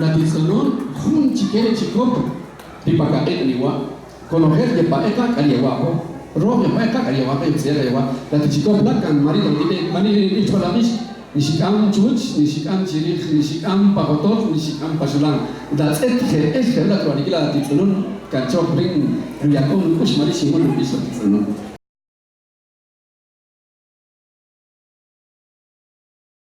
La titz'unun jun chike ri chikop ri pa kaq'iq' niwa', konojel yepa'e qa k'a ri yewa' po, röj yepa'e qa k'a ri yewa' qa yojtze'e qa yewa', la ti chikop la' kan mari b'ix nixik'an chuwäch, nixik'an chi rij, nixik'an pa jotol, nixik'an pa xulan. Ntatz'et jeb'ël jeb'ël la rub'anikil la titz'unun kan choj rïn ruyakon nuk'u'x mari xinmöl rub'ix la titz'unun.